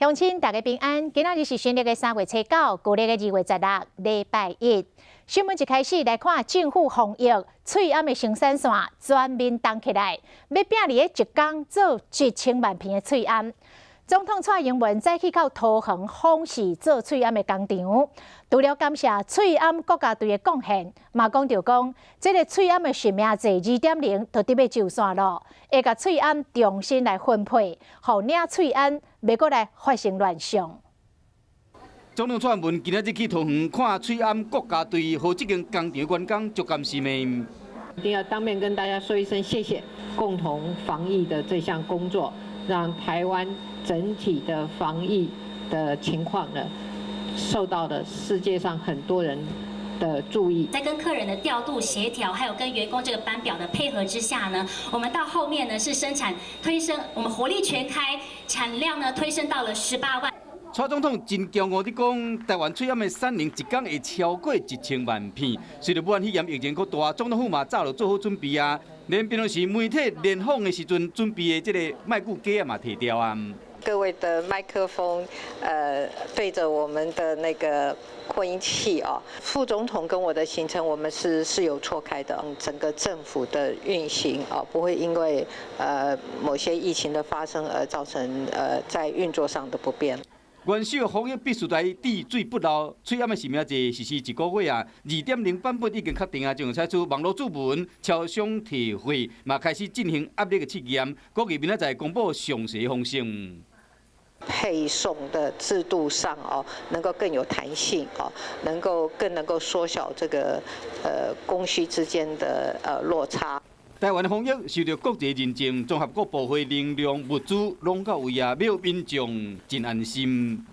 鄉親大家平安，今仔日是新曆的3月初9，舊曆的2月16，禮拜一。新聞一開始來看政府防疫喙罨的生產線全面動起來，欲拚佇咧一工做1000萬片的喙罨。總統蔡英文早起到桃園訪視做喙罨的工廠，除了感謝喙罨國家隊的貢獻，嘛講著講，這个喙罨的實名制2.0就佇欲上線囉，會共喙罨重新來分配，予領喙罨袂閣來發生亂象。總統蔡英文今仔日去桃園看喙罨國家隊予這間工廠員工足感心的。一定要當面跟大家說一聲謝謝，共同防疫的這項工作，讓台灣整體的防疫的情況呢，受到了世界上很多人的注意。在跟客人的調度協調，還有跟員工這個班表的配合之下呢，我們到後面呢是生產推升，我們火力全開，產量呢推升到了18萬。蔡總統真驕傲地講，台灣喙罨的產能一工會超過1000萬片。隨著武漢肺炎疫情擴大，總統府嘛早就做好準備啊。連平常時媒體聯訪的時陣，準備的這个麥具架仔嘛提掉啊。各位的麥克風，對着我們的那個擴音器啊。副總統跟我的行程，我們是有錯開的。整個政府的運行啊，不會因為某些疫情的發生而造成在運作上的不便。元首防疫必須來滴水不漏，喙罨的實名制實施一個月啊，2.0版本已經確定啊，將採取網路注文、超商提貨，嘛開始進行壓力的試驗，估計明仔載公布詳細方式。配送的制度上哦，能夠更有彈性哦，能夠更能夠縮小這個供需之間的落差。台灣的防疫受著國際認證，綜合各部會能量物資攏到位啊，予民眾真安心。